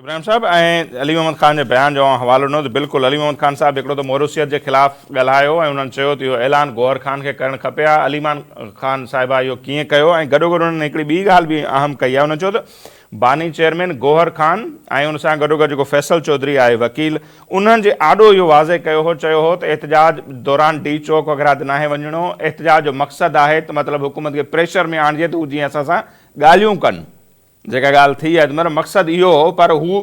ابراهيم صاحب ۽ علي محمد خان جي بيان جو اوهان حوالو ڏنو ته بلڪل علي محمد خان صاحب هڪڙو ته موروثيت جي خلاف ڳالهايو ۽ انهن چيو ته اهو اعلان گوهر خان کي ڪرڻ کپي ها علي مان خان صاحبه اهو ڪيئن ڪيو ۽ گڏوگڏ انهن هڪڙي ٻي ڳالهه به اهم ڪئي آهي انهن چيو ته باني چيئرمين گوهر خان ۽ ان سان گڏوگڏ جيڪو فيصل چوڌري آهي وڪيل انهن جي آڏو اهو واضح ڪيو هو چيو هو ته احتجاج دوران ڊي چوڪ وغيره تي ناهي وڃڻو احتجاج جو مقصد آهي ته مطلب حڪومت کي پريشر ۾ آڻجي ته هو جيئن اسان سان ڳالهيون ڪن. جيڪا ڳالهه ٿي آهي ته مطلب مقصد اهو هو پر هو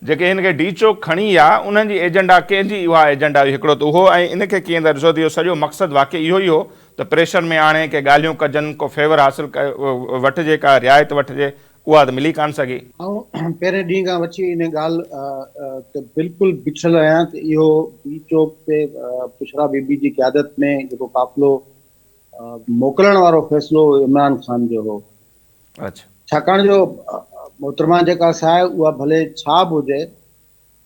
جيڪي هن کي ڊي چوڪ کڻي ويا انهن جي ايجنڊا ڪنهن جي اها ايجنڊا هئي هڪڙو ته اهو ۽ ان کي ڪيئن ٿا ڏسو ته اهو سڄو مقصد واقعي اهو ئي هو ته پريشر ۾ آڻي ڪي ڳالهيون ڪجن ڪو فيور حاصل وٺجي ڪا رعايت وٺجي اها ته ملي ڪانه سگهي. آئون پهرين ڏينهن کان وٺي ان ڳالهه تي بلڪل بيٺل آهيان ته اهو ڊي چوڪ تي بشريٰ بي بي جي قيادت ۾ جيڪو قافلو موڪلڻ وارو فيصلو عمران خان جو هو. ڇاڪاڻ جو محترمه جيڪا سا آهي اها ڀلي ڇا به هجي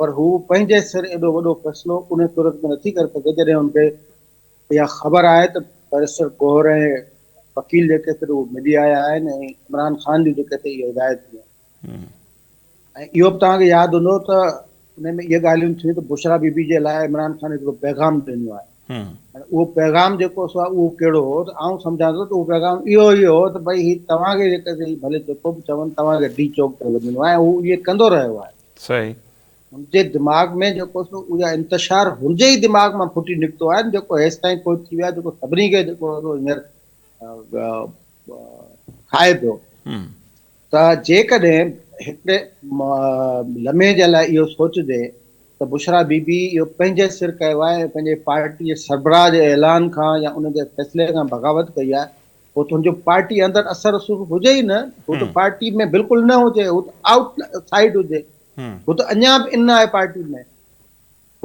پر هو پنهنجي سر ايڏو وڏو فيصلو ان صورت ۾ نٿي ڪري سگهي جڏهن هن کي اها خبر آهي ته بئريسٽر گوهر ۽ وڪيل جيڪي سر اهي ملي آيا آهن ۽ عمران خان جون جيڪي سي اهي هدايتون آهن ۽ اهو به توهان کي ياد هوندو ته ان ۾ اهي ڳالهيون ٿيون ته بشريٰ بي بي جي لاء عمران خان هڪڙو پيغام ڏنو آهي هاڻي اهو پيغام جيڪو سو آهي اهو ڪهڙو هو ته آئون سمجهان ٿو ته اهو پيغام اهو ئي هو ته ڀئي هي توهان کي جيڪي سي ڀلي جيڪو به چون توهان کي ڊي چوڪ تي وڃڻو آهي ۽ هو اهي ڪندو رهيو آهي. صحيح. هن جي دماغ ۾ جيڪو سو اها انتشار هن جي ئي دماغ مان ڦٽي نڪتو آهي جيڪو هيستائين پهچي ويو آهي جيڪو سڀني کي جيڪو سو هينئر کائي پيو ته جيڪڏهن هڪڙي لمحي جي لاء اهو سوچجي ته بشريٰ بي بي اهو پنهنجي سر ڪيو آهي ۽ پنهنجي پارٽي جي سربراهه جي اعلان کان يا ان جي فيصلي کان بغاوت ڪئي آهي پوء ته هن جو پارٽي اندر اثر رسوخ هجي ئي نه، هو ته پارٽي ۾ بلڪل نه هجي، هو ته آئوٽ سائيڊ هجي، هو ته اڃا به ان آهي پارٽي ۾.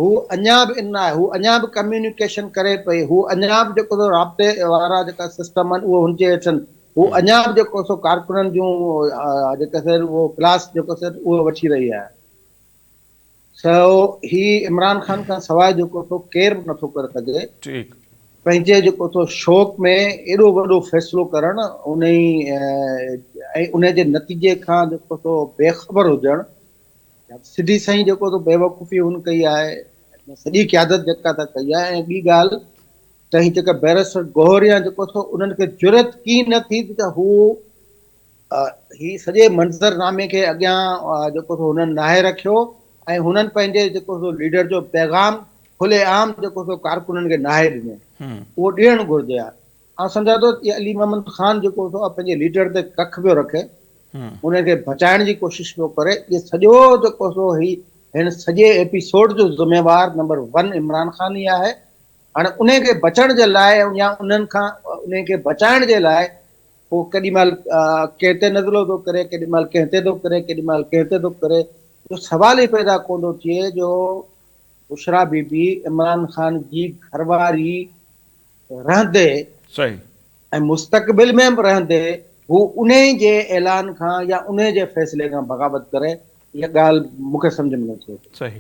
هو اڃا به ان آهي، هو اڃا به ڪميونيڪيشن ڪري پئي، هو اڃا به جيڪو سو رابطي وارا جيڪا سسٽم آهن اهو هن جي هيٺ آهن، هو اڃا به جيڪو سو ڪارڪنن جون جيڪا سر اهو ڪلاس جيڪو سر اهو وٺي رهي آهي. سو هي عمران خان کان سواء جيڪو سو ڪير به نٿو ڪري سگهي. ٺيڪ. پنهنجي جيڪو سو شوق ۾ ايڏو وڏو فيصلو ڪرڻ انهي ۽ انهي جي نتيجي کان جيڪو سو بي خبر هجڻ سڌي سائين جيڪو تو بيوقوفي هن ڪئي آهي سڄي قيادت جيڪا ٿا ڪئي آهي ۽ ٻي ڳالهه ته هي جيڪا بئريسٽر گوهر يا جيڪو سو انهن کي جرئت ڪي نه ٿي ته هو هي سڄي منظر نامي کي اڳيان جيڪو سو هنن ناهي رکيو ۽ هنن پنهنجي جيڪو سو ليڊر جو پيغام کلي عام جيڪو سو ڪارڪنن کي ناهي ڏنو اهو ڏيڻ گهرجي ها آئون سمجهان ٿو ته علي محمد خان جيڪو سو پنهنجي ليڊر تي ڪک پيو رکي ان کي بچائڻ جي ڪوشش پيو ڪري اهي سڄو جيڪو سو هي هن سڄي ايپيسوڊ جو ذميوار نمبر ون عمران خان ئي آهي هاڻي ان کي بچڻ جي لاء يا انهن کان ان کي بچائڻ جي لاء پوء ڪيڏي مهل ڪنهن تي نزلو ٿو ڪري ڪيڏي مهل ڪنهن تي ٿو ڪري ڪيڏي مهل ڪنهن تي ٿو ڪري جو سوال ئي پيدا ڪونه ٿو ٿئي جو بشريٰ بي بي عمران خان جي گهرواري رهندي صحيح. ۽ مستقبل ۾ به رهندي هو انهي جي اعلان کان يا انهي جي فيصلي کان بغاوت ڪري اها ڳالهه مون کي سمجهه ۾ نٿي اچي. صحيح.